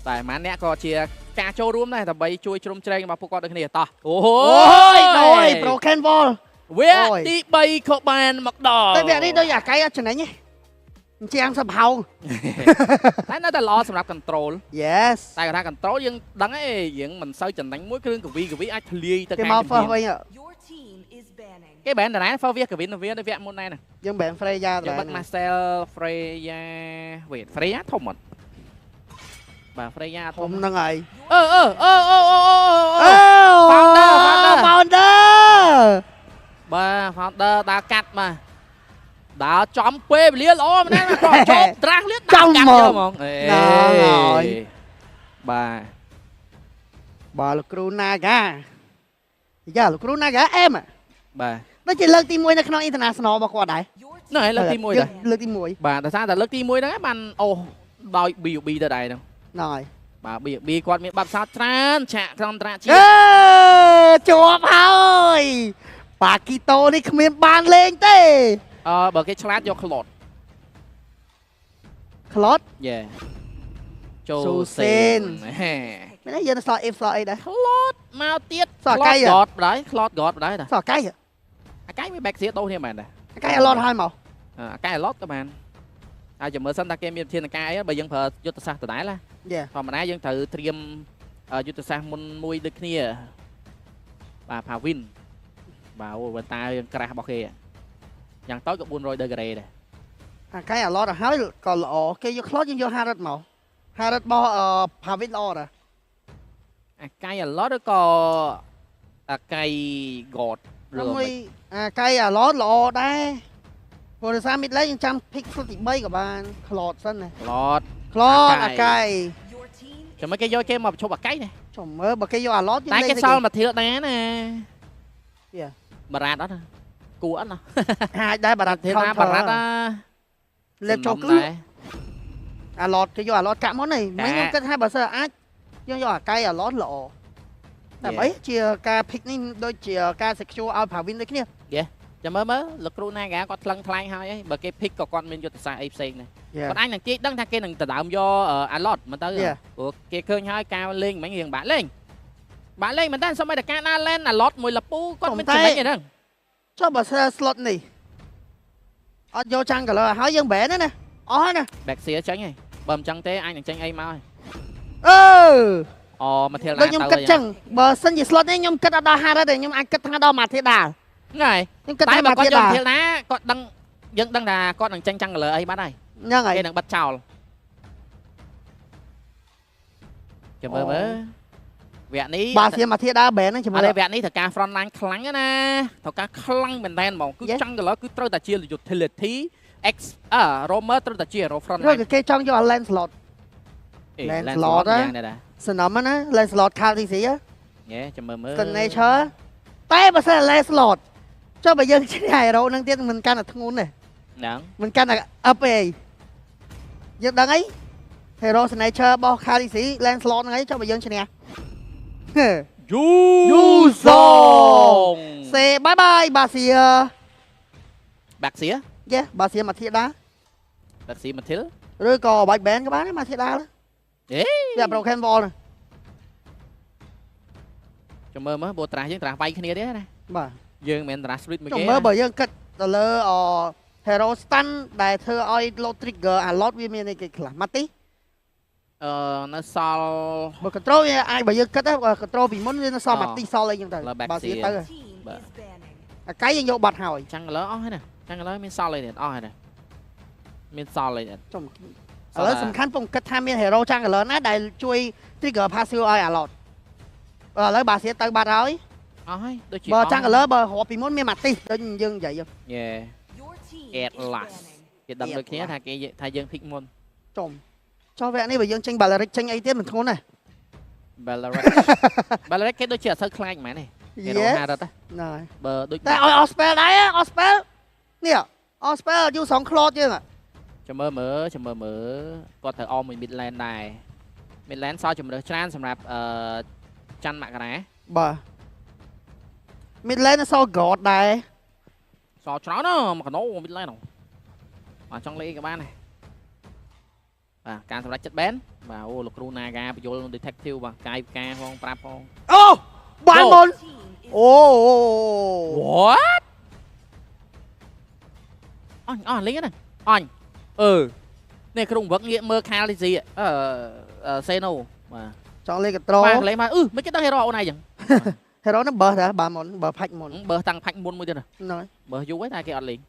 តែម៉ានអ្នកក៏ជាការចូលរួមដែរដើម្បីជួយជ្រោមជ្រែងរបស់ពួកគាត់ដូចគ្នាតោះអូយដោយ Broken Wall វគ្គទី3ក៏បានមកដល់តែវគ្គនេះដូចអាកៃអត់ចំណេញទេជាងសំហោងតែនៅតែល្អសម្រាប់ control Yes តែគាត់ថា control យើងដឹងឯងយើងមិនសូវចំណេញមួយគ្រឿងកវីកវីអាចធ្លាយទៅខាងគេមក first វិញគេបែនតាណា first វាកវិនវានៅវគ្គមុនដែរណាយើងបែន Freya ដែរយើងបិទ Marcel Freya wait Freya ធំអត់បាទ Freya ធំហ្នឹងហើយអឺអឺអឺអឺអឺ Founder Founder បាទ Founder ដើរកាត់បាទដើរចំពេលវេលាល្អមែនទេគាត់ជប់ត្រាស់លៀតដើរកាត់យកហ្មងអេបាទបាទលោកគ្រូ Naga យ៉ាលោកគ្រូ Naga អែមបាទដូចជាលើកទី1នៅក្នុង International របស់គាត់ដែរហ្នឹងហើយលើកទី1ដែរលើកទី1បាទដោយសារតែលើកទី1ហ្នឹងបានអូសដោយ BOB ទៅដែរហ្នឹងហ្នឹងហើយបាទ BOB គាត់មានបាត់សោតច្រើនឆាកក្នុងត្រាជាតិជាប់ហើយបាគីតូនេះគ្មានបានលេងទេអឺបើគេឆ្លាតយកក្លុតក្លុតយេចូលសេនមែនទេយើងសល់ F សល់អីដែរក្លុតមកទៀតសល់កៃកតបណ្ដោយក្លុតកតបណ្ដោយសល់កៃអាកៃមានបែកសៀដូសគ្នាមែនដែរអាកៃអាឡតហើយមកអាកៃអាឡតក៏បានហើយចាំមើលសិនថាគេមានធានការអីបើយើងប្រើយុទ្ធសាស្ត្រដដែលណាធម្មតាយើងត្រូវត្រៀមយុទ្ធសាស្ត្រមុនមួយដូចគ្នាបាទផាវិនបាទអូវ៉ាតាយើងក្រាស់របស់គេយ៉ាងតូចក៏400ដឺក្រេដែរអាកៃអាឡតហើយក៏ល្អគេយកក្លូតយើងយកហារ៉ិតមកហារ៉ិតរបស់ផាវិនល្អដែរអាកៃអាឡតឬក៏អាកៃហ្គតឬមួយអាកៃអាឡតល្អដែរព្រោះដោយសារមីតលេយើងចាំភិកស្លុតទី3ក៏បានក្លូតសិនណាក្លូតក្លូតអាកៃចាំមើលគេយកគេមកប្រជុំអាកៃណាចាំមើលបើគេយកអាឡតតែគេសល់មកធៀលដែរណាបារ៉ាតអត់គួរអត់ណាអាចដែរបារ៉ាតធៀលណាបារ៉ាតណាលេបចូលគឺអាឡតគេយកអាឡតកាក់មុននេះមិញខ្ញុំគិតថាបើសិនអាចយើងយកអាកៃអាឡតល្អតែអីជាការភិកនេះដូចជាការ secure ឲ្យផាវិនដូចគ្នាចាំមើលមើលលោកគ្រូ Naga គាត់ថ្លឹងថ្លែងហើយបើគេភិកក៏គាត់មានយុទ្ធសាស្ត្រអីផ្សេងដែរគាត់អាចនឹងទាយដឹងថាគេនឹងដដើមយកអាឡតមិនទៅព្រោះគេឃើញហើយការលេងមិញរៀងបាក់លេងបាក់លេងមែនតើសូម្បីតែការដើរលែនអាឡតមួយលពូគាត់មានចំណេញហ្នឹងចុះបើ slot នេះអត់យកចាំង color ហើយយើងបែនណាអស់ហើយណា back សៀចេញហើយបើមិនចឹងទេអាចនឹងចេញអីមកហើយអឺអូមកធៀលណាទៅខ្ញុំគិតចឹងបើសិនជា slot នេះខ្ញុំគិតអត់ដល់50ទេខ្ញុំអាចគិតថាដល់ម៉ាធៀដាលហ្នឹងហើយខ្ញុំគិតថាម៉ាធៀដាលធៀលណាគាត់ដឹងយើងដឹងថាគាត់នឹងចេញចាំង color អីបាត់ហើយហ្នឹងហើយគេនឹងបិទចោលចាំមើលមើលវគ្គនេះបាទសៀមអាធៀដាបែនហ្នឹងជាមួយវគ្គនេះត្រូវការ front line ខ្លាំងណាត្រូវការខ្លាំងមែនតើហ្មងគឺចាំង color គឺត្រូវតែជា utility X roamer ត្រូវតែជា hero front line ឬគេចង់យក Lancelot Lancelot ណាសំណំណា Lancelot Cartesi យេចាំមើលមើល Signature តែបើសិន Lancelot ចុះបើយើងឈ្នះ hero ហ្នឹងទៀតមិនកាន់តែធ្ងន់ទេហ្នឹងមិនកាន់តែ up ទេយើងដឹងអី hero signature របស់ Cartesi Lancelot ហ្នឹងអីចុះបើយើងឈ្នះយូសងសេបាយបាយបាសៀបាក់សៀយេបាសៀម៉ាធីដាបាក់សៀម៉ាធីលឬក៏បាច់បែនក៏បានដែរម៉ាធីដាអេវា Broken Wall ចាំមើលមើលព្រោះត្រាស់យើងត្រាស់វាយគ្នាទេណាបាទយើងមិនមែនត្រាស់ split មួយគេចាំមើលបើយើងគិតទៅលើអ Hero Stun ដែលធ្វើឲ្យ load trigger អា load វាមានអីគេខ្លះម៉ាទីនៅសល់បើ control វាអាចបើយើងគិត control ពីមុនវានៅសល់ម៉ាទីសល់អីចឹងទៅបើសៀទៅបាទអាកៃយើងយកបាត់ហើយចាំងលើអស់ហើយណាចាំងលើមានសល់អីទៀតអស់ហើយណាមានសល់អីទៀតចំឥឡូវសំខាន់ពងគិតថាមាន hero ចាំងលើណាដែលជួយ trigger passive ឲ្យអា load ឥឡូវបើសៀទៅបាត់ហើយអស់ហើយដូចជាបើចាំងលើបើរាប់ពីមុនមានម៉ាទីដូចយើងនិយាយយេ Atlas គេដឹងដូចគ្នាថាគេថាយើង pick មុនចំចុះវគ្គនេះបើយើងចេញ Baleric ចេញអីទៀតមិនធ្ងន់ទេ Baleric Baleric គេដូចជាអត់សូវខ្លាចហ្មងទេគេរកហារត់ណាបើដូចតែឲ្យ Ospel ដែរ Ospel នេះ Ospel យូសងក្លូតយើងចាំមើលមើលចាំមើលមើលគាត់ត្រូវអមមួយ mid lane ដែរ mid lane សល់ជំរើសច្រើនសម្រាប់ច័ន្ទមករាបាទ mid lane សល់ God ដែរសល់ច្រើនណាស់មកកណោ mid lane បាទចង់លេងក៏បានដែរ បាទការសម្រេចចិត្តបែនបាទអូលោកគ្រូ Naga បញ្យល detective បាទកាយវិការផងប្រាប់ផង អូបានមុនអូ What អញអស់លេងហ្នឹងអញអឺនេះគ្រូវឹកងាកមើលខាលទីស៊ីអឺសេណូបាទ ចង់លេងកត្រូ បាទលេងមកអឺមិនគេដឹង hero អូនឯងចឹង hero ហ្នឹងបើតាបាទមុនបើផាច់មុន បើតាំងផាច់មុនមួយទៀតហ្នឹងហើយ បើយូរហើយតែគេអត់លេង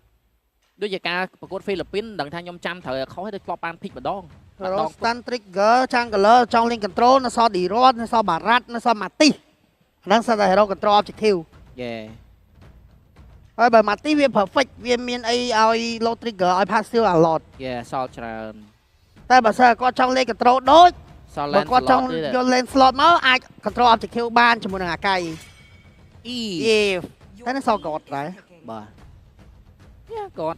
ដូចជាការប្រកួតហ្វីលីពីនដឹងថាខ្ញុំចាំត្រូវខុសទេធ្លាប់បានភិកម្ដង Hero Stun Trigger Jungler ចង់លេង control នៅសល់ឌីរ៉តនៅសល់បារ៉ាត់នៅសល់ម៉ាទីសហ្នឹងសិតតែ hero control objective យេ ហើយបើម៉ាទីសវា perfect វាមានអីឲ្យ low trigger ឲ្យ passive អា lot យេសល់ច្រើន តែបើសិនគាត់ចង់លេង control ដូច សល់ បើគាត់ចង់យក lane slot មកអាច control objective បានជាមួយនឹងអាកៃ អ៊ី យេតែនៅសល់ god ដែរ បាទយ៉ា god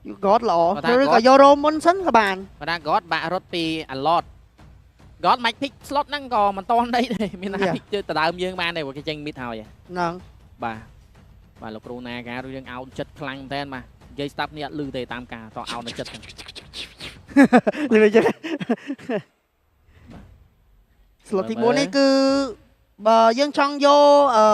យូ god ល្អឬក៏យក roam មុនសិនក៏បាន បើថា god បាក់រត់ពីអា lot god មិន pick slot ហ្នឹងក៏មិនតន់ដីដែរមានណា pick ទៅដើមយើងបានដែរព្រោះគេចេញ mid ហើយ ហ្នឹង បាទបាទលោកគ្រូណាការរឿងអោនចិត្តខ្លាំងមែនតើបាទនិយាយស្ដាប់នេះអត់ឮទេតាមការតអោនចិត្តហ្នឹង លឺចឹង slot ទី4នេះគឺបើយើងចង់យកអឺ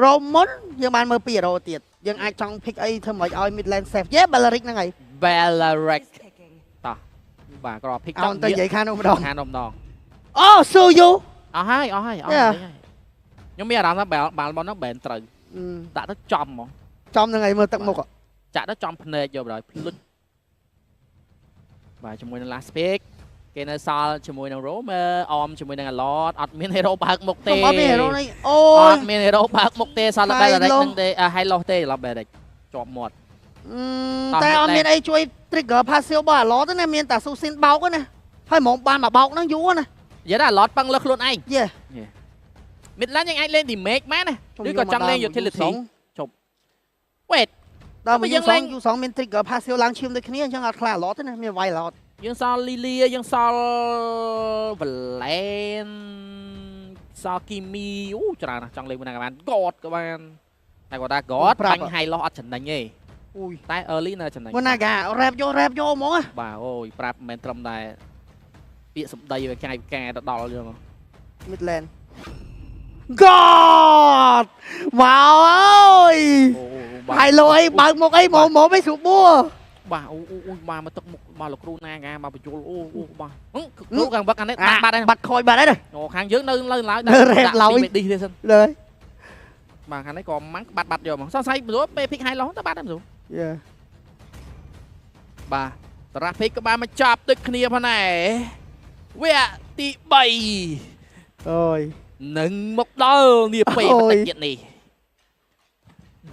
roam មុនយើងបានមើលពី hero ទៀតយើងអាចចង់ pick អីធ្វើមិនឲ្យ mid lane safe យេ Belerick ហ្នឹងហើយ Belerick តោះបាទក៏ pick ចង់ទៅនិយាយខាងនោះម្ដង ខាងនោះម្ដង អូស៊ូយូ អស់ហើយអស់ហើយអស់ហើយខ្ញុំមានអារម្មណ៍ថាបាល់មុនហ្នឹងបែនត្រូវដាក់ទៅចំហ្មង ចំហ្នឹងហើយមើលទឹកមុខ ចាក់ទៅចំភ្នែកយកបណ្ដោយភ្លុចបាទជាមួយនឹង last pick គេនៅសល់ជាមួយនឹង Roamer អមជាមួយនឹង Alot អត់មាន hero បើកមុខទេ អត់មាន hero នេះអូ អត់មាន hero បើកមុខទេសល់តែ Belerick ហ្នឹងទេ High Loss ទេ Belerick ជាប់មាត់ តែអត់មានអីជួយ trigger passive របស់ Alot ទេណាមានតែ Susin បោកណាហើយហ្មងបានមកបោកហ្នឹងយូរណា និយាយថា Alot ប៉ឹងលើខ្លួនឯង យេ Mid lane យើងអាចលេង damage បានណាឬក៏ចង់លេង utility ជប់ Wait ដល់មកយើងលេងយូសងមាន trigger passive ឡើងឈាមដូចគ្នាអញ្ចឹងអត់ខ្លាច Alot ទេណាមានវាយ Alot យើងសល់លីលីយើងសល់វ៉ឡែនសល់គីមីអូច្រើនណាស់ចង់លេងមួយណាក៏បាន God ក៏បានតែគាត់ថា God បាញ់ high loss អត់ចំណេញទេ អូយ តែ early នៅចំណេញ មួយណាកា rap យក rap យកហ្មង បាទអូយប្រាប់មិនមែនត្រឹមតែពាក្យសម្ដីវាកាយវិការទៅដល់យកមក mid lane God មកអើយហើយលោអីបើកមុខអីមកមកមិនស្រួលបួ បាទអូអូបាទមកទឹកមុខបាទលោកគ្រូណាកាបាទបញ្យលអូអូបាទគ្រូខាងវឹកអានេះបាត់បាត់ហើយ បាត់ខូចបាត់ហើយ អូខាងយើងនៅនៅឡើយ ដាក់ឡើយ ឌីសទេសិន លើ បាទខាងនេះក៏ម៉ាំងបាត់បាត់យកមកសង្ស័យព្រោះពេលភិកហៃឡោះទៅបាត់ហើយព្រោះ យេ បាទតារាភិកក៏បានមកចាប់ដូចគ្នាផងដែរវគ្គទី3 អូយ នឹងមកដល់នាពេលបន្តិចទៀតនេះ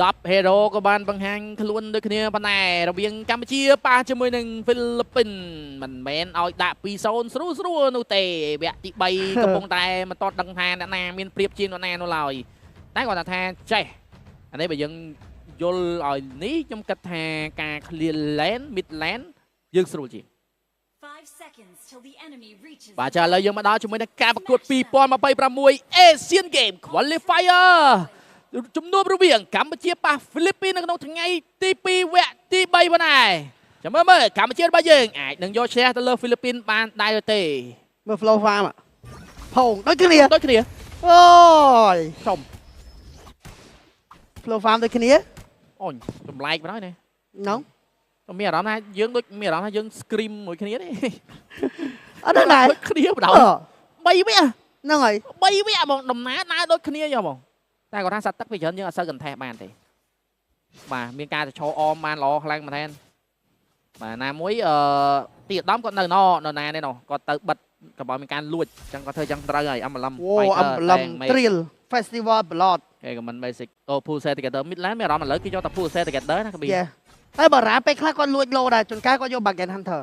10 hero ក៏បានបង្ហាញខ្លួនដូចគ្នាប៉ុណ្ណែរវាងកម្ពុជាប៉ះជាមួយនឹងហ្វីលីពីនមិនមែនឲ្យដាក់ 2-0 ស្រួលស្រួលនោះទេវគ្គទី3កំពុងតែមិនទាន់ដឹងថាអ្នកណាមានប្រៀបជាងអ្នកណានោះឡើយតែគាត់ថាចេះអានេះបើយើងយល់ឲ្យនេះខ្ញុំគិតថាការ clear lane mid lane យើងស្រួលជាងបាទចាឥឡូវយើងមកដល់ជាមួយនឹងការប្រកួត2026 Asian Game Qualifier ជំនួបរវាងកម្ពុជាប៉ះហ្វីលីពីននៅក្នុងថ្ងៃទី2វគ្គទី3ប៉ុណ្ណែចាំមើលមើលកម្ពុជារបស់យើងអាចនឹងយកឈ្នះទៅលើហ្វីលីពីនបានដែរឬទេ មើល flow farm ផងដូចគ្នា ដូចគ្នា អូយ ចំ flow farm ដូចគ្នា អូយចម្លែកបណ្ដោយណា ហ្នឹង មានអារម្មណ៍ថាយើងដូចមានអារម្មណ៍ថាយើង scream មួយគ្នាទេ អត់ដឹងដែរ ដូចគ្នាបណ្ដោយ3វគ្គ ហ្នឹងហើយ 3វគ្គហ្មងដំណើរដើរដូចគ្នាយកហ្មងតែគាត់ថាសត្វទឹកពីច្រើនយើងអត់សូវកន្ថេះបានទេបាទមានការទៅឈរអមបានល្អខ្លាំងមែនទែនបាទណាមួយអឺទីឧត្តមគាត់នៅណនៅណានេះណគាត់ទៅបិទកុំឲ្យមានការលួចអញ្ចឹងគាត់ធ្វើអញ្ចឹងត្រូវហើយអំឡំ អូអំឡំ Thrill Festival Blood គេក៏មិន basic អូ Full set together Midland មានអារម្មណ៍ឥឡូវគេយកតែ Full set together ណាកប៊ី តែបារ៉ាពេលខ្លះគាត់លួចលោដែរជួនកាលគាត់យក Bargain Hunter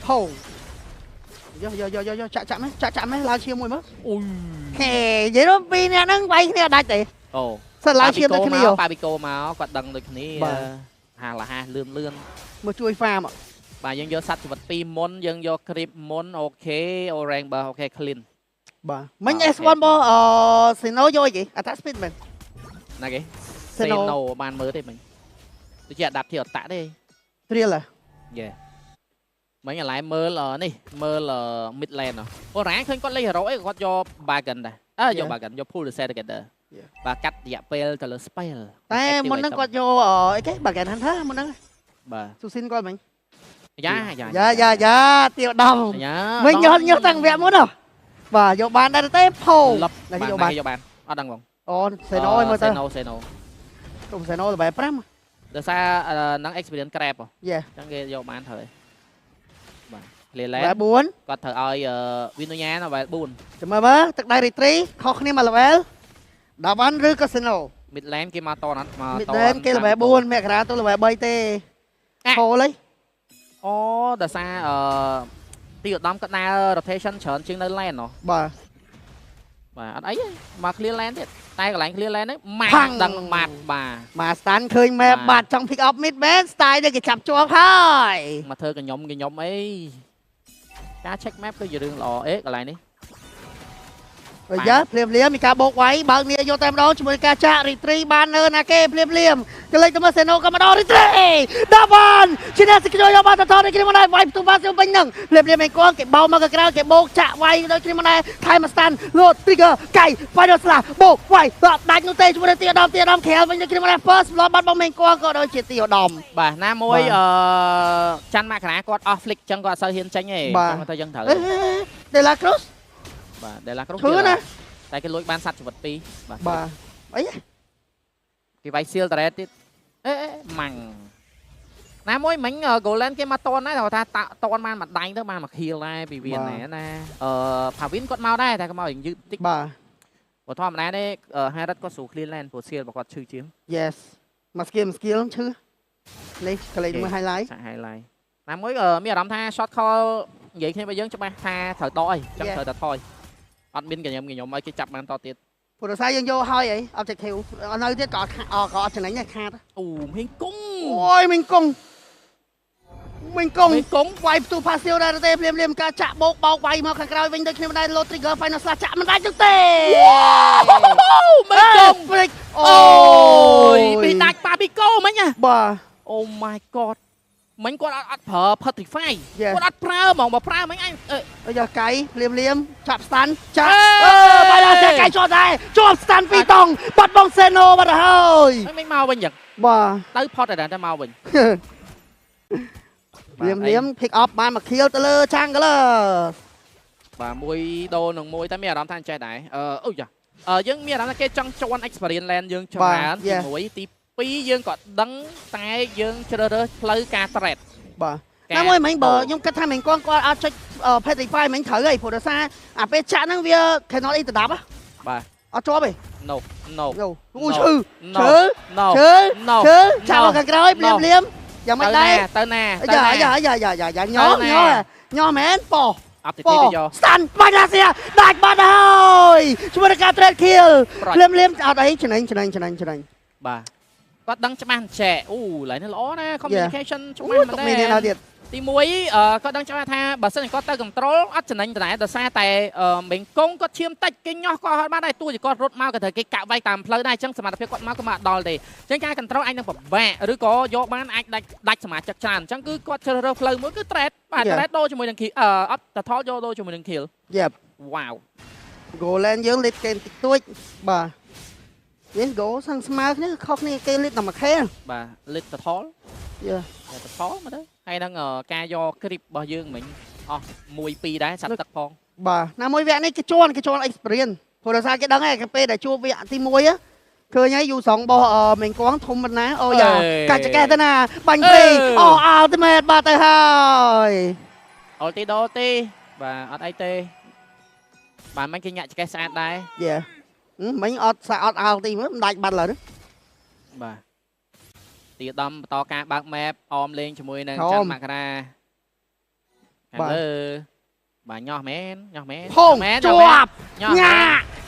ផោយកយកយកយកចាក់ចាក់មែនចាក់ចាក់មែនឡើងឈាមមួយមើល អូយ ហេនិយាយទៅពីរនាក់ហ្នឹងវាយគ្នាដាច់ទេ អូ សិតឡើងឈាមដូចគ្នា ប៉ាប៊ីកូមកគាត់ដឹងដូចគ្នាហាលហាលឿនលឿន មកជួយ farm បាទយើងយកសត្វជីវិត2មុនយើងយក creep មុន OK orange បើ OK clean បាទមិញ S1 របស់អឺ Sino យកអីគេ attack speed មែន ណាគេ Sino បានមើលទេមិញដូចជា adapt ទីអតៈទេ Thrill ហ៎ យេមិញឥឡូវមើលនេះមើល mid lane អូរ៉ាឃើញគាត់លេង hero អីគាត់យក bargain ដែរអើយក bargain យក pull the set together បាទកាត់រយៈពេលទៅលើ spell តែមុនហ្នឹងគាត់យកអីគេ bargain hunter មុនហ្នឹង បាទ ស៊ូស៊ីនគាត់មិញ យ៉ាយ៉ា យ៉ាយ៉ាយ៉ាទៀវដំមិញញោះញោះតាំងវគ្គមុនហ៎បាទយកបានដែរទេផូ តែយកបានយកបានអត់ដឹងបង អូសេណូឲ្យមើលទៅ សេណូសេណូ ទុំសេណូ level 5 ដោយសារនឹង experience crab អញ្ចឹងគេយកបានត្រូវបាទ clear lane level 4 គាត់ត្រូវឲ្យវិនុញ្ញា level 4 ចាំមើលមើលទឹកដៃរីត្រីខុសគ្នាមួយ level ដាវ៉ាន់ឬក៏សេណូ mid lane គេមកតអត់មកត mid lane គេ level 4មករាទៅ level 3ទេហូលហី អូដោយសារទីឧត្តមក៏ដើរ rotation ច្រើនជាងនៅ lane ហ៎ បាទ បាទអត់អីមក clear lane ទៀតតែកន្លែង clear lane ហ្នឹងម៉ាក់ដឹងបាត់បាទ មក stun ឃើញ map បាត់ចង់ pick up mid មែន style នេះគេចាប់ជាប់ហើយ មកធ្វើកញ្ញុំកញ្ញុំអីការ check map គឺជារឿងល្អអេកន្លែងនេះ អាយ៉ាភ្លាមភ្លាមមានការបោកវាយបើកនេះយកតែម្ដងជាមួយការចាក់រីត្រីបាននៅណាគេភ្លាមភ្លាមកលេចទៅមើលសេណូក៏មកដល់រីត្រីដាវ៉ាន់ជាអ្នកសក្យយកបានតតនេះគ្នាមកដែរវាយផ្ទុះបានពេញហ្នឹងភ្លាមភ្លាមឯងគាត់គេបោមកក្រៅគេបោកចាក់វាយដូចគ្នាមកដែរថៃមកស្តាន់លោត trigger កៃ final slash បោកវាយអត់ដាច់នោះទេជាមួយទីឧត្តមទីឧត្តមក្រៅវិញដូចគ្នាមកដែរ first blood បាត់បងមេងគាត់ក៏ដូចជាទីឧត្តម បាទណាមួយអឺច័ន្ទមករាគាត់អស់ flick ចឹងគាត់អត់សូវហ៊ានចេញទេចឹងទៅយើងត្រូវ De La Cruz បាទ De La Cruz ឈឺណា តែគេលួចបានសัตว์ជីវិត2បាទ បាទអី គេវាយសៀលតារ៉េតទៀតអេម៉ាំងណាមួយមិញ Golan គេមកតនដែរគាត់ថាតនបានមួយដៃទៅបានមួយខៀលដែរពីវាណាណាអឺផាវិនគាត់មកដែរតែគាត់មកយឺតតិច បាទ ព្រោះធម្មតាទេហារិតគាត់ស្រួល clear lane ព្រោះសៀលរបស់គាត់ឈឺជាង Yes មក skill skill ឈឺនេះកលេចមើល highlight សាក់ highlight ណាមួយមានអារម្មណ៍ថា short call និយាយគ្នាបើយើងច្បាស់ថាត្រូវដកអីចឹងត្រូវតែថយអត់មានកញ្ញឹមកញ្ញុំឲ្យគេចាប់បានតទៀត ព្រោះដោយសារយើងយកហើយអី objective នៅទៀតក៏អត់ចំណេញដែរខាត អូមីងគង់ អូយមីងគង់មីងគង់ មីងគង់ វាយផ្ទុះ passive ដែរទេភ្លាមភ្លាមការចាក់បោកបោកវាយមកខាងក្រោយវិញដូចគ្នាមិនដែរ load trigger final slash ចាក់មិនដាច់ទេ មីងគង់ អូ យពីដាច់ប៉ាពីកូមិញ បាទ Oh my god មិញគាត់អត់ប្រើ Petrify គាត់អត់ប្រើហ្មងបើប្រើមិញអញ យ៉ាកៃភ្លាមភ្លាមចាប់ stun ចាប់អឺបាយដល់ចាកៃជាប់ដែរជាប់ stun ពីរតង់បាត់បងសេណូបាត់ទៅហើយ មិញមកវិញចឹង បាទ ទៅផុតតែមកវិញ ភ្លាមភ្លាម pick up បានមកខៀលទៅលើ Jungler បាទមួយដូរនឹងមួយតែមានអារម្មណ៍ថាចេះដែរអឺអូយ៉ាយើងមានអារម្មណ៍ថាគេចង់ជន់ experience lane យើងច្រើនទី1ទី2យើងក៏ដឹងតែយើងជ្រើសរើសផ្លូវការ trade បាទណាមួយមិញបើខ្ញុំគិតថាមិញគាត់គាត់អត់ចុច Petrify មិញត្រូវហើយព្រោះដោយសារអាពេលចាក់ហ្នឹងវា cannot eat ដដាប់ បាទ អត់ជាប់ទេ No no អូឈឺឈឺឈឺឈឺចាក់មកខាងក្រោយភ្លាមភ្លាមយ៉ាងមិនដែរ ទៅណា យ៉ាយ៉ាយ៉ាយ៉ាយ៉ាយ៉ាញោញោញោមែនប៉ អត់ទេយក ស្តាន់បាច់ឡាសៀដាច់បាត់ហើយជួយនឹងការ trade kill ភ្លាមភ្លាមអត់អីចំណេញចំណេញចំណេញចំណេញ បាទគាត់ដឹងច្បាស់ចែអូឡើយនេះល្អណា communication ច្បាស់មែនទេទី1គាត់ដឹងច្បាស់ថាបើសិនជាគាត់ទៅ control អត់ចំណេញដដែលដោយសារតែមេងកងគាត់ឈាមតិចគេញាស់គាត់អត់បានដែរទោះជាគាត់រត់មកក៏ត្រូវគេកាក់វាយតាមផ្លូវដែរអញ្ចឹងសមត្ថភាពគាត់មកក៏មកដល់ទេអញ្ចឹងការ control អាចនឹងពិបាកឬក៏យកបានអាចដាច់សមាជិកច្រើនអញ្ចឹងគឺគាត់ជ្រើសរើសផ្លូវមួយគឺ trade បាទ trade ដូរជាមួយនឹង kill អត់តថយកដូរជាមួយនឹង kill វ៉ាវ Golan យើងលេបគេតិចតួចបាទនេះ go សឹងស្មើគ្នាខុសគ្នាគេលេបតែមួយខែ បាទលេបតថល យ៉ា តថលមកទៅហើយនឹងការយក grip របស់យើងមិញអស់1 2ដែរសត្វទឹកផង បាទណាមួយវគ្គនេះគេជន់គេជន់ experience ព្រោះដោយសារគេដឹងហើយពេលដែលជួបវគ្គទី1ឃើញហើយយូសងរបស់មេងកងធំប៉ុណ្ណាអូយ៉ាកាច់ចកេះទៅណាបាញ់ព្រីអូ ultimate បាទទៅហើយ អូលទីដូទេបាទអត់អីទេបាទមិញគេញាក់ចកេះស្អាតដែរ យ៉ាមិញអត់សាអត់អោទីមើលមិនដាច់បាត់ឡើយ បាទទីដំបន្តការបើក map អមលេងជាមួយនឹងច័ន្ទមករាខាងលើបាទញាស់មែនញាស់មែន មែនជាប់ញា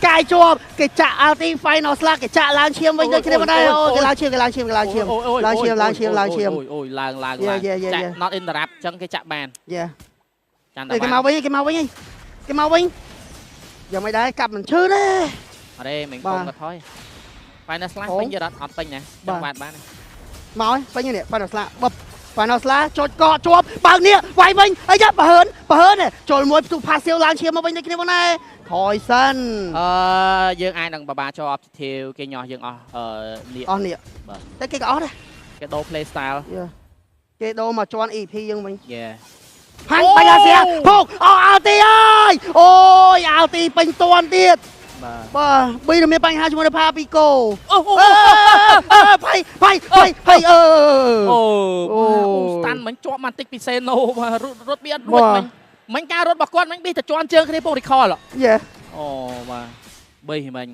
កាយជាប់គេចាក់ ulti final slash គេចាក់ឡើងឈាមវិញដូចគ្នាមិនដែរអូគេឡើងឈាមគេឡើងឈាមគេឡើងឈាមឡើងឈាមឡើងឈាមឡើងឈាម អូយឡើងឡើងឡើងចាក់ not interrupt ចឹងគេចាក់បាន យ៉ាគេមកវិញគេមកវិញគេមកវិញយ៉ាងមិនដែរកាប់មិនឈឺទេ អរេមិញកុំក៏ថយ final slash ពេញទៀតអត់អត់ពេញណាចង់បានបាន មកពេញនេះ final slash បប Final Slash ចុចកកជាប់បើកនេះវាយវិញអីយ៉ាបើហើនបើហើនចូលមួយផ្ទុះ passive ឡើងឈាមមកវិញដូចគ្នាបងដែរថយសិន យើងអាចនឹងបបាចូល objective គេញាស់យើងអស់អឺនេះ អស់នេះតែគេក៏អស់ដែរ គេដូរ play style គេដូរមកជន់ EP យើងវិញ យេ ហាញ់បាញ់អាសៀភោកអស់ ulti អើយអូយ ulti ពេញតាន់ទៀត បាទ បាទប៊ីមានបញ្ហាជាមួយនឹងផាពីកូ អូ ផៃផៃផៃផៃអឺ អូអូ stun មិញជាប់បន្តិចពីសេណូរត់រត់ប៊ីអត់រួចមិញមិញការរត់របស់គាត់មិញប៊ីទៅជន់ជើងគ្នាពង recall យេ អូបាទប៊ីមិញ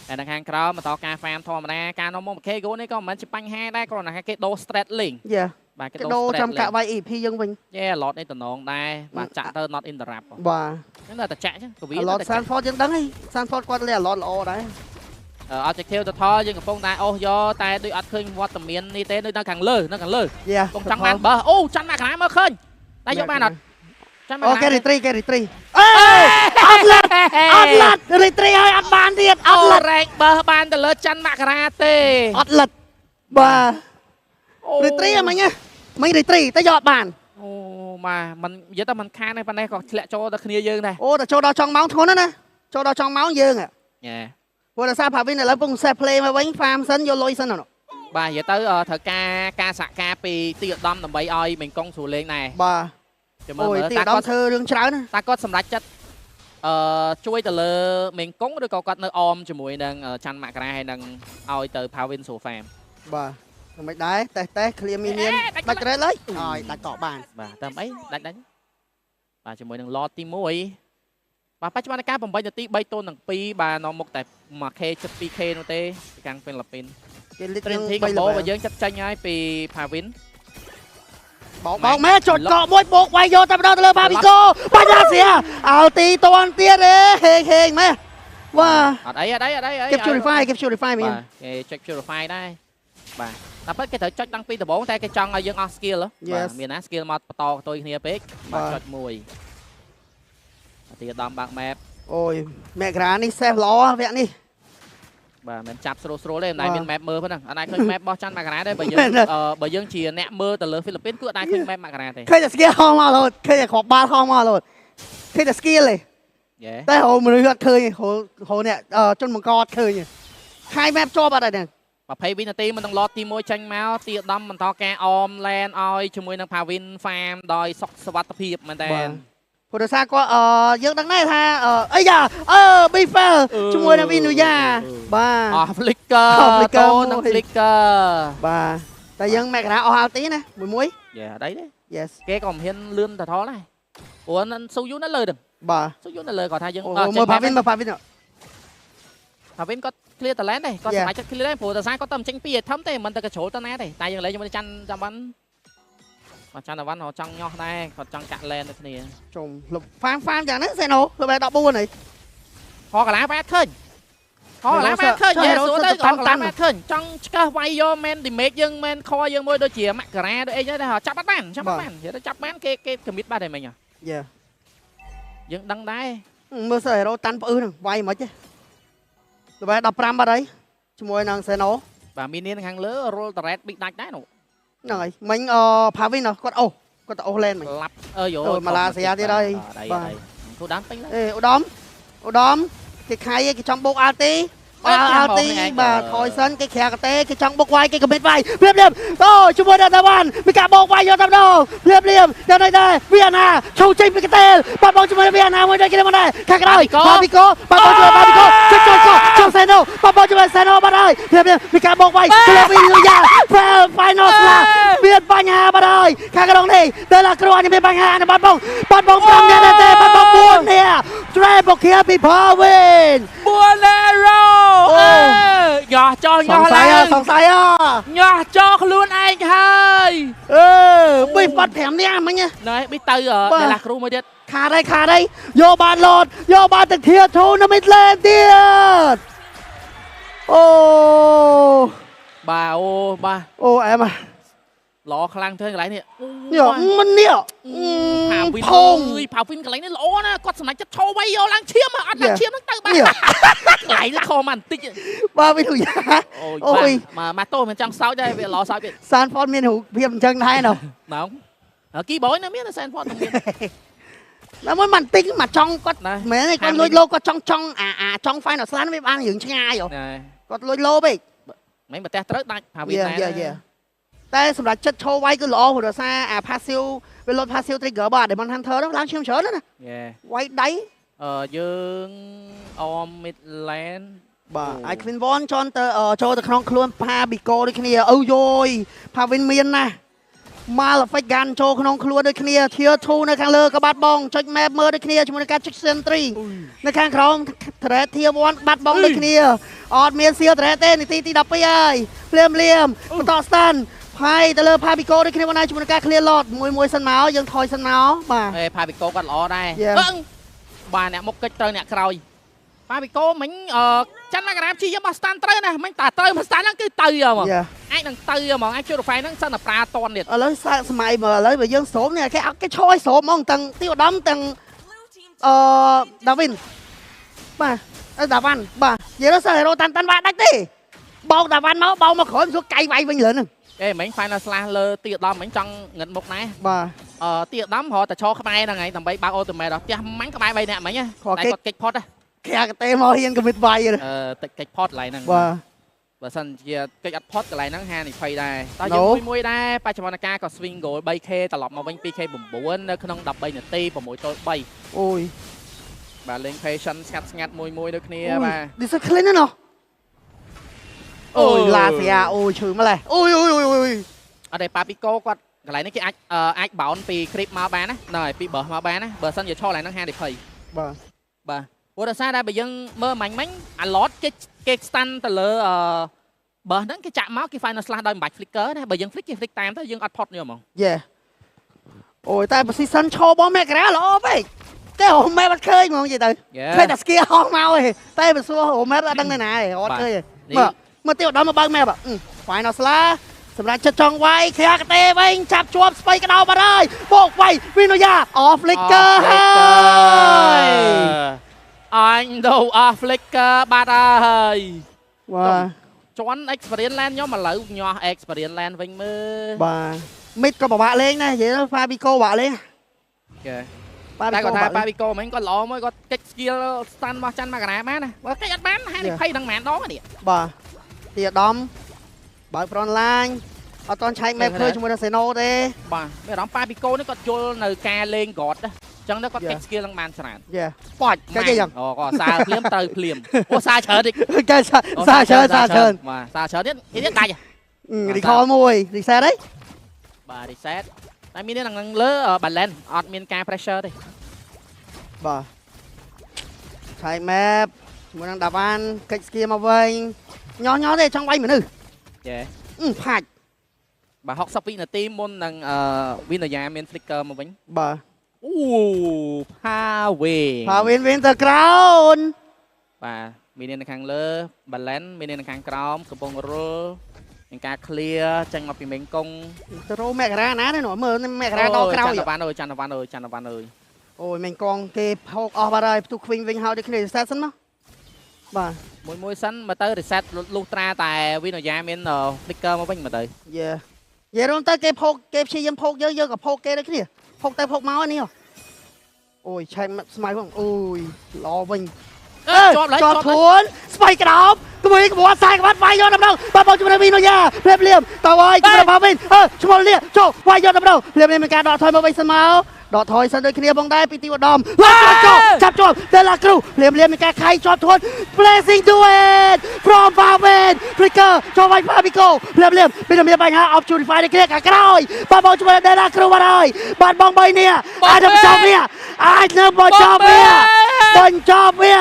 តែនៅខាងក្រោមបន្តការ farm ធម្មតាការនាំមក 1K gold នេះក៏មិនមែនជាបញ្ហាដែរគ្រាន់តែគេដូរ strat link យេ បាទគេ គេដូរ ដូរ strat ចាំកាក់វាយ EP យើងវិញ យេ lot នេះតំណងដែរបាទចាក់ទៅ not interrupt បាទ ហ្នឹងតែចាក់ចឹងកវី អាឡត Sanford យើងដឹងហើយ Sanford គាត់លេងអាឡតល្អដែរ objective ទៅថយើងកំពុងតែអូសយកតែដូចអត់ឃើញវត្តមាននេះទេនៅខាងលើនៅខាងលើ យេ កំពុងចង់បានបើអូច័ន្ទមកកណាមើលឃើញតែយកបានអត់ច័ន្ទមក អូគេរីត្រីគេរីត្រីអេអត់ឡាត់អត់ឡាត់រីត្រីហើយអត់បានទៀតអ អូ ត់ឡាត់ រែងបើបានទៅលើច័ន្ទមករាទេ អត់លិតបាទរីត្រីហ្មងមិញរីត្រីតែយកអត់បាន អូបាទមិននិយាយតែមិនខានទេប៉ុណ្ណេះក៏ធ្លាក់ចូលដល់គ្នាយើងដែរ អូតែចូលដល់ចុងម៉ោងធ្ងន់ណាស់ណាចូលដល់ចុងម៉ោងយើង ញ៉ែ ព្រោះដោយសារផាវិនឥឡូវពង set play មកវិញ farm សិនយកលុយសិននោះ បាទនិយាយទៅត្រូវការការសហការពីទីឧត្តមដើម្បីឲ្យមេងកុងស្រួលលេងដែរ បាទ ចាំមើល អូយទី មើលតាគាត់ ឧត្តមធ្វើរឿងច្រើនណា តាគាត់សម្រេចចិត្តអឺជួយទៅលើមេងកុងឬក៏គាត់នៅអមជាមួយនឹងច័ន្ទមករាហើយនឹងឲ្យទៅផាវិនស្រួល farm បាទមិនមិនដែរតេះតេះ clear minion ដាច់រ៉េតលើយអើយដាច់កបាន បាទតាមអីដាច់ដាច់បាទជាមួយនឹង lot ទី1បាទបច្ចុប្បន្នការ8នាទី3ទល់នឹង2បាទនាំមុខតែ 1K ជិត 2K នោះទេពីខាងហ្វីលីពីន គេលីត Trinity combo របស់យើងចិត្តចាញ់ហើយពីផាវិន បោកបោកម៉ែចុចកកមួយបោកវាយយកតែម្ដងទៅលើផាវីកូបាញ់ឡាសៀអោទីតន់ទៀតទេហេងហេងម៉ែវ៉ា អត់អីអត់អីអត់អី គេ purify គេ purify មែន បាទគេចុច purify ដែរបាទតែពិតគេត្រូវចុចតាំងពីដំបូងតែគេចង់ឲ្យយើងអស់ skill បាទមានណា skill មកបន្តកតុយគ្នាពេកបាទចុចមួយទីឧត្តមបើក map អូយមេក្រានេះ safe ល្អវគ្គនេះ បាទមិនចាប់ស្រួលស្រួលទេមិនដែលមាន map មើលប៉ុណ្ណឹងអត់ដែលឃើញ map របស់ច័ន្ទមករាទេបើយើងបើយើងជាអ្នកមើលទៅលើហ្វីលីពីនគឺអត់ដែលឃើញ map មករាទេ ឃើញតែ skill ហោមករហូតឃើញតែគ្រាប់បាល់ហោមករហូតឃើញតែ skill ទេ យេ តែហៅមនុស្សអត់ឃើញហៅហៅអ្នកជនបង្កអត់ឃើញខៃ map ជាប់អត់ហើយហ្នឹង 20វិនាទីមិននឹងឡតទី1ចេញមកទីឧត្តមបន្តការអមឡែនឲ្យជាមួយនឹងផាវិន farm ដោយសុខសុវត្ថិភាពមែនតើ ព្រោះដោយសារគាត់យើងដឹងដែរថាអីយ៉ាអឺ Bifel ជាមួយនឹងវីនូយ៉ាបាទ អស់ flicker Flicker តូនឹង flicker បាទតែយើងមករាអស់ ulti ណាមួយមួយ យេអត់អីទេ Yes គេក៏មិនហ៊ានលឿនទៅថលដែរព្រោះនឹងស៊ូយូនៅលើដឹង បាទ ស៊ូយូនៅលើគាត់ថាយើង អូមើលផាវិនមើលផាវិន ផាវិនគាត់ clear talent ដែរគាត់សម្រេចចិត្ត clear ដែរព្រោះតែសារគាត់ទៅចេញពី item ទេមិនទៅកជ្រុលទៅណាទេតែយើងលេងជាមួយច័ន្ទចាំបានគាត់ច័ន្ទតាវ៉ាន់គាត់ចង់ញាស់ដែរគាត់ចង់ចាក់ lane ដូចគ្នា ជុំលុបហ្វាមហ្វាមយ៉ាងហ្នឹងសេណូលុប14ហើយ ខកលាបែតឃើញខកលាបែតឃើញយេសួរទៅខកលាបែតឃើញចង់ឆ្កឹះវាយយកមែន damage យើងមែនខយើងមួយដូចជាមករាដូចអីដែរចាប់អត់បានចាប់អត់បាននិយាយទៅចាប់បានគេគេ commit បាត់ហើយមិញ យេ យើងដឹងដែរ មើលសើហេរ៉ូតាន់ផ្អឺហ្នឹងវាយមិនទេលុប15បាត់ហើយជាមួយនឹងសេណូ បាទមាននាងខាងលើរុលតរ៉េតប៊ីដាច់ដែរនោះ ហ្នឹងហើយមិញអផាវិនគាត់អូសគាត់ទៅអូសលែនមិញ ឡាប់អើយ ម៉ាឡាស៊ីទៀតហើយ បាទគូដានពេញឡើយ អេឧត្តមឧត្តមគេខៃគេចង់បុកអាល់ទីបាទអាល់ទីបាទថយសិនគេក្រាកតេគេចង់បុកវាយគេកមិតវាយភ្លាមភ្លាមអូជាមួយដល់តាវ៉ាន់មានការបោកវាយយកតែម្ដងភ្លាមភ្លាមយ៉ាងនេះដែរវីអាណាឈូចេញពីកតេលបាត់បងជាមួយវីអាណាមួយដែរគេមកដែរខាងក្រោយបាប៊ីកូបាត់បងជាមួយបាប៊ីកូចុចចុចចុះសេណូបាត់បងជាមួយសេណូបាត់ហើយភ្លាមភ្លាមមានការបោកវាយក្លូវីលូយ៉ា Fail Final Slash មានបញ្ហាបាត់ហើយខាងក្នុងនេះទៅឡាគ្រូអញមានបញ្ហាបាត់បងបាត់បង5នាក់ទេបាត់បង4នាក់ Triple kill ពី Pawin 4 hero អេញាស់ចោញាស់ឡើង សង្ស័យអ ញាស់ចោខ្លួនឯងហើយ អឺប៊ីបាត់5នាក់មិញ ណែប៊ីទៅដល់ឡាគ្រូមួយទៀត ខាតហើយខាតហើយយកបានឡតយកបានទាំងធាធូនៅមីតលេនទៀតអូ បាទអូបាទ អូអែម ល្អខ្លាំងទេកន្លែងនេះ នេះមិននេះ ផាវិន ផង អើយផាវិនកន្លែងនេះល្អណាស់គាត់សម្រេចចិត្តឈរໄວយកឡើងឈាមអត់ឡើងឈាមហ្នឹងទៅបាទកន្លែងនេះខមកបន្តិច បាទវិទូយ៉ា អូយ អូយ បាទម៉ាតូមិនចង់សោចដែរវាល្អសោចទៀត សានហ្វតមានរូបភាពអញ្ចឹងដែរណោះ ណងគីបយនៅមានសែនហ្វតមាន តែមួយមិនតិចមកចង់គាត់ ណា មែនទេគាត់លួចលោគាត់ចង់ចង់អាអាចង់ final slam វាបានរឿងឆ្ងាយហ៎ ណែ គាត់លួចលោពេក មិនប្រទេសត្រូវដាច់ផាវិន យេ ដែរ យេយេតែសម្រាប់ចិត្តឈោវាយគឺល្អព្រោះដោយសារអា passive វាលុត passive trigger របស់អា Demon Hunter នោះឡើងឈាមច្រើនណាស់ណា យេ វាយដៃ អឺយើងអម midland បាទ អូ អាយ Queen Von ចន់ទៅចូលទៅក្នុងខ្លួនផាប៊ីកូដូចគ្នាអូយយផាវិនមានណាស់ Malefic Gun ចូលក្នុងខ្លួនដូចគ្នា Tier 2នៅខាងលើក៏បាត់បងចុច map មើលដូចគ្នាជាមួយនឹងការចុច Sentry នៅខាងក្រោម Threat Tier 1បាត់បងដូចគ្នាអត់មាន Seal Threat ទេនាទីទី12ហើយភ្លាមភ្លាមបន្ត stun ផៃទៅលើផាប៊ីកូដូចគ្នាបងណាជាមួយនឹងការ clear lot មួយមួយសិនមកយើងថយសិនមកបាទ អេផាវិកូគាត់ល្អដែរ Yeah. អឹងបាទអ្នកមុខកិច្ចត្រូវអ្នកក្រោយផាវិកូមិញអឺច័ន្ទមករាព្យាយាមបោះស្តានត្រូវណាមិញតាត្រូវមកស្តានហ្នឹងគឺទៅហ្មង Yeah. អាចនឹងទៅហ្មងអាចជួយរហ្វៃហ្នឹងសិនតែប្រាតនទៀត ឥឡូវសាកសម័យមើលឥឡូវបើយើងស្រោមនេះគេអត់គេឈរឲ្យស្រោមហ្មងទាំងទីឧត្តមទាំងអឺដាវីនបាទអឺដាវ៉ាន់បាទនិយាយទៅសិលហេរ៉ូតាន់តាន់វាដាច់ទេបោកដាវ៉ាន់មកបោកមកក្រោយមិនស្រួលកៃវាយវិញលើហ្នឹង អេមិញ final slash លើទីឧត្តមមិញចង់ងឹតមុខដែរ បាទ អឺទីឧត្តមរត់តែឈរក្បែរហ្នឹងឯងដើម្បីបើកអូតូម៉េតដល់ផ្ទះម៉ាញ់ក្បែរ3នាក់មិញណា ខគេ តែគាត់កិច្ចផុតណា គេអាកតេមកហ៊ានកមិតវាយ អឺតិចកិច្ចផុតកន្លែងហ្នឹង បាទ បើសិនជាកិច្ចអត់ផុតកន្លែងហ្នឹងហានិភ័យដែរតោះយើង No. មួយមួយដែរបច្ចុប្បន្នកាលក៏ swing goal 3K ត្រឡប់មកវិញ 2K 9នៅក្នុង13នាទី6ទល់3 អូយ បាទលេង patient ស្ងាត់ស្ងាត់មួយមួយដូចគ្នាបាទ discipline ណាណោះអូយឡាសយ៉ាអូយឈឺម្លេះអូយអូយអូយអូយ អត់ទេប៉ាពីកូគាត់កន្លែងនេះគេអាចអឺអាច bound ពី creep មកបានណាណ៎ពី burst មកបានណាបើសិនជាឈរកន្លែងហ្នឹងហានិភ័យ បាទ បាទព្រោះដោយសារតែបើយើងមើលមាញ់មិញអា lot គេគេ stun ទៅលើអឺ burst ហ្នឹងគេចាក់មកគេ final slash ដោយមិនបាច់ flicker ណាបើយើង flick គេ flick តាមទៅយើងអត់ផុតនេះហ្មង យេអូយតែ position ឈររបស់មករាល្អពេកតែហូម៉ែអត់ឃើញហ្មងនិយាយទៅ ឃើញតែស្គីហោះមកឯងតែបើសួរហូម៉ែអត់ដឹងនៅណាឯងអត់ឃើញទេ នេះ មើលមើលទីឧត្តមមកបើកម៉ែប Final Slash សម្រាប់ចិត្តចង់វាយខ្យាកទេវិញចាប់ជាប់ស្បៃក្តោបបាត់ហើយបោកវាយវីណូយ៉ាអฟ flicker ហើយ អញដូអស់ flicker បាត់ហើយ បាទ ជន់ experience land ខ្ញុំឥឡូវញាស់ experience land វិញមើល បាទមីតក៏ពិបាកលេងដែរនិយាយទៅ Fabico ពិបាកលេង គេ Fabico តែគាត់ថា ពិបាកលេង ប៉ាវីកូមិញគាត់ល្អមួយគាត់កិច្ច skill stun របស់ច័ន្ទមករាបានណាបើកិច្ចអត់បានហានិភ័យនឹងប៉ុន្មានដងនេះ បាទទីឧត្តមបើក front line អត់តន់ឆែក map ឃើញជាមួយនឹង Seno ទេ បាទមានអារម្មណ៍ប៉ាវីកូនេះគាត់យល់នៅការលេង god ណាអញ្ចឹងទៅគាត់កិច្ច skill នឹងបានច្រើន យេប៉ាច់គេយ៉ាង អូគាត់សារភ្លាមត្រូវភ្លាមអូសារច្រើនតិច គេសាច្រើនសាច្រើន បាទសារច្រើនទៀតទៀតដាច់ recall មួយ reset ហី បាទ reset តែមាននឹងលើ balance អត់មានការ pressure ទេ បាទឆែក map ជាមួយនឹងដាវ៉ាន់កិច្ចស្គៀមកវិញញោះញោះទេចង់វាយមនុស្ស ចេះ អឺផាច់ បាទ60វិនាទីមុននឹងអឺវិនយាមាន flicker មកវិញ បាទ អូផាវេ ផាវិនវិញទៅក្រោន បាទមាននៅខាងលើ balance មាននៅខាងក្រោមកំពុងរុលមានការ clear ចេញមកពីមេងកុង ទៅរោមករាណានេះមើលមករាដល់ក្រោយ ច័ន្ទវ៉ាន់អើយច័ន្ទវ៉ាន់អើយច័ន្ទវ៉ាន់អើយ អូយមេងកងគេផោកអស់បាត់ហើយផ្ទុះខ្វិញវិញហើយដូចគ្នា reset សិនមកបាទ មួយមួយសិនមកទៅ reset លុះត្រាតែវិនយាមាន flicker មកវិញមកទៅ យេយេរួមទៅគេផោកគេព្យាយាមផោកយើងយើងក៏ផោកគេដូចគ្នាផោកទៅផោកមកនេះអូយឆែកស្មៅផងអូយល្អវិញ ជាប់ឡើយ ជាប់ ជាប់ ធួនស្បៃក្រោបក្មួយក្បួនខ្សែក្បាត់វាយយកដំណងបាទបងជំរឿនវីណូយ៉ាភ្លាមភ្លាមតើហើយជំរឿនផាវិញអឺឈ្មោះលាចូលវាយយកដំណងភ្លាមភ្លាមមានការដកថយមកវិញសិនមកដកថយសិនដូចគ្នាផងដែរពីទីឧត្តមឡាចូលចាប់ជាប់តេឡាគ្រូភ្លាមភ្លាមមានការខៃជាប់ធួន Blessing do it from Pavin Flicker ចូលវាយ Fabico ភ្លាមភ្លាមមានមានបញ្ហា Off Purify ដូចគ្នាខាងក្រោយបាទបងជំរឿនតេឡាគ្រូបាត់ហើយបាទបង3នេះអាចនឹងបញ្ចប់វាអាចនឹងបញ្ចប់វាបញ្ចប់វា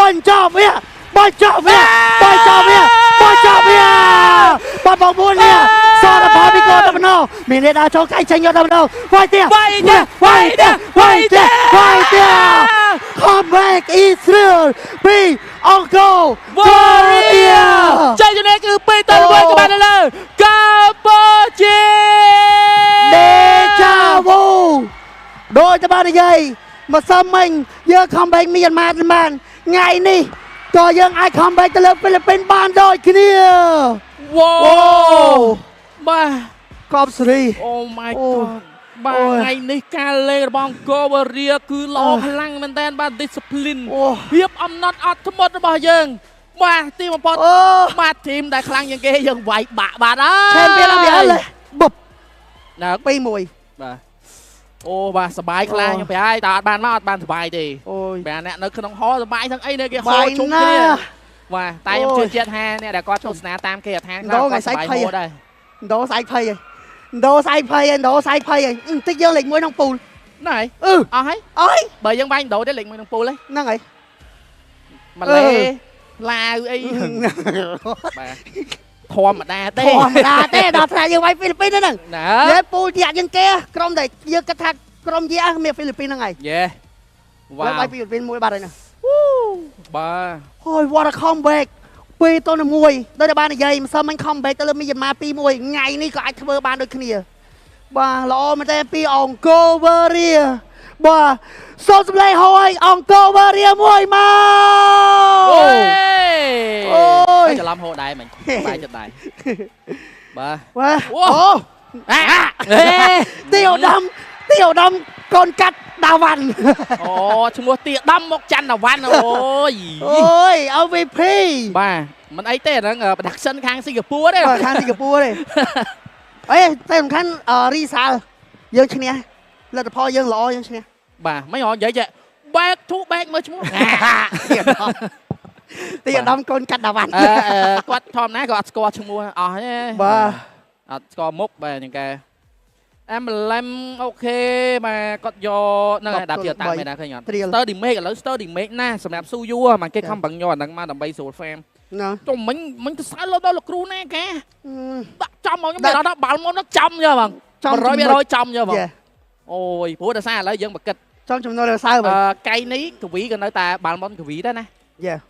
បញ្ចប់វាបញ្ចប់វាបញ្ចប់វាបញ្ចប់វាបាទបង4នេះសរផាពីកូតែម្ដងមានអ្នកដើរចូលកៃចេញយកតែម្ដងវាយទៀត វាយទៀត វាយទៀតវាយទៀតវាយទៀត Comeback Israel ពីអង្គរ Warrior ជ័យជំនះគឺ2ទៅ1ក្បាលទៅលើកម្ពុជា តែបាននិយាយមកសុំមិញយើង comeback មីយ៉ាន់ម៉ាបានថ្ងៃនេះក៏យើងអាច comeback ទៅលើហ្វីលីពីនបានដូចគ្នា វ៉ាវបាទ កប់សេរី Oh my god បាទថ្ងៃនេះការលេងរបស់អង្គរវរាគឺល្អខ្លាំងមែនតើបាទ discipline ភាពអំណត់អត់ធ្មត់របស់យើងបាទទីបំផុតបាទធីមដែលខ្លាំងជាងគេយើងវាយបាក់បាទអើយ Champion អីបុប ណា 2-1 បាទអូបាទសបាយខ្លាំងខ្ញុំប្រាប់ហើយតើអត់បានមកអត់បានសបាយទេ អូយ បាទអ្នកនៅក្នុងហោសបាយទាំងអីនេះគេហោជុំគ្នាបាទតែខ្ញុំជឿជាក់ថាអ្នកដែលគាត់ទស្សនាតាមគេអដ្ឋានគាត់សបាយហោដែរ ដោស្អែកភ័យដោស្អែកភ័យដោស្អែកភ័យបន្តិចយើងលេខ1ក្នុងពូល ហ្នឹងហើយ អឺ អស់ហើយ អស់ហើយ បើយើងបាញ់ដោទេលេខ1ក្នុងពូល ហ្នឹងហើយ ម៉ាឡេឡាវអីបាទធម្មតាទេ ធម្មតាទេដល់ថ្នាក់យើងវាយហ្វីលីពីនហ្នឹង ណា យេពូលយ៉ាក់ជាងគេក្រុមដែលយើងគិតថាក្រុមយ៉ាក់មានហ្វីលីពីនហ្នឹងហើយ យេវ៉ាវ វាយហ្វីលីពីនមួយបាត់ហើយហ្នឹង បាទ អូយ what a comeback 2-1ដោយតែបាននិយាយមិនសមមិញ comeback ទៅលើមីយ៉ាន់ម៉ា2-1ថ្ងៃនេះក៏អាចធ្វើបានដូចគ្នាបាទល្អមែនទេពីអង្គរវរាបាទសូមសម្លេងហោឲ្យអង្គរវរាមួយមក អូ អូយ ច្រឡំហោដែរមិញបាយចិត្តដែរបាទ បាទ អូ ទីឧត្តមទីឧត្តមកូនកាត់ដាវ៉ាន់ អូឈ្មោះទីឧត្តមមកច័ន្ទដាវ៉ាន់អូយ អូយ MVP បាទមិនអីទេហ្នឹង production ខាងសិង្ហបុរីទេ បាទខាងសិង្ហបុរីទេអេតែសំខាន់រីសាលយើងឈ្នះលទ្ធផលយើងល្អយើងឈ្នះ បាទមិនហ៎និយាយចេះ back to back មើលឈ្មោះ ទីឧត្តមកូនកាត់ដាវ៉ាន់ គាត់ធម្មតាក៏អត់ស្គាល់ឈ្មោះអស់ទេ បាទ អត់ស្គាល់មុខបាទយ៉ាងកែអែមឡែមអូខេបាទគាត់យកហ្នឹងហើយដាក់ជាតាមមែនណាឃើញអត់ Stir Damage ឥឡូវ Stir Damage ណាសម្រាប់ស៊ូយូមកគេខំប្រឹងយកអាហ្នឹងមកដើម្បីស្រួល farm ណា ចុះមិញមិញទៅសើលោដល់លោកគ្រូណាគេដាក់ចំមកខ្ញុំដល់បាល់មុនចំយកបង100%ចំយកបងអូយព្រោះដោយសារឥឡូវយើងមកគិត ចំចំណុចដល់សើបង កៃនេះកវីក៏នៅតែបាល់មុនកវីដែរណា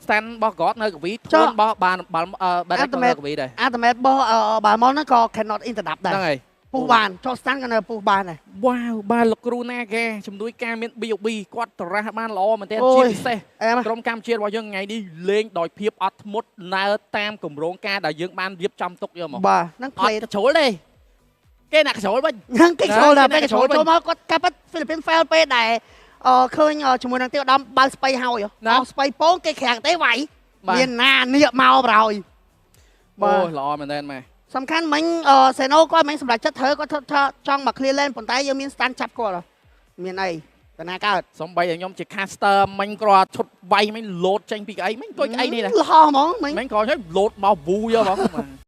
ស្តាន់របស់គាត់នៅកវីធួនរបស់បានបាល់បែរនៅកវីដែរ អាតមេតរបស់បាល់មុនហ្នឹងក៏ cannot interrupt ដែរ ហ្នឹងហើយ ពុះបានចុះស្តាន់ក៏នៅពុះបានដែរ វ៉ាវបាទលោកគ្រូណាគេជំនួយការមាន BOB គាត់ត្រាស់បានល្អមែនទែនជាពិសេសក្រុមកម្ពុជារបស់យើងថ្ងៃនេះលេងដោយភាពអត់ធ្មត់ដើរតាមគម្រោងការដែលយើងបានរៀបចំទុកយកមក បាទហ្នឹង អត់កជ្រុលទេគេអ្នកកជ្រុលវិញ ហ្នឹងគេជ្រុលដែរពេលកជ្រុលចូលមកគាត់កាប់ហ្វីលីពីន fail ពេលដែលឃើញជាមួយនឹងទីឧត្តមបើស្បៃហើយអស់ស្បៃពងគេក្រាំងទេវាយមានណានៀកមកប្រហើយ បាទអូល្អមែនទែនម៉ែ សំខាន់មិញសេណូគាត់មិញសម្រាប់ចិត្តត្រូវគាត់ថាចង់មក clear lane ប៉ុន្តែយើងមាន stand ចាប់គាត់មានអីតាណាកើត សំបីឲ្យខ្ញុំជា caster មិញគ្រាន់ឈុតវាយមិញលោតចេញពីកៅអីមិញអង្គុយកៅអីនេះណា លហហ្មងមិញ មិញគ្រាន់ឲ្យលោតមកវូយកហ្មង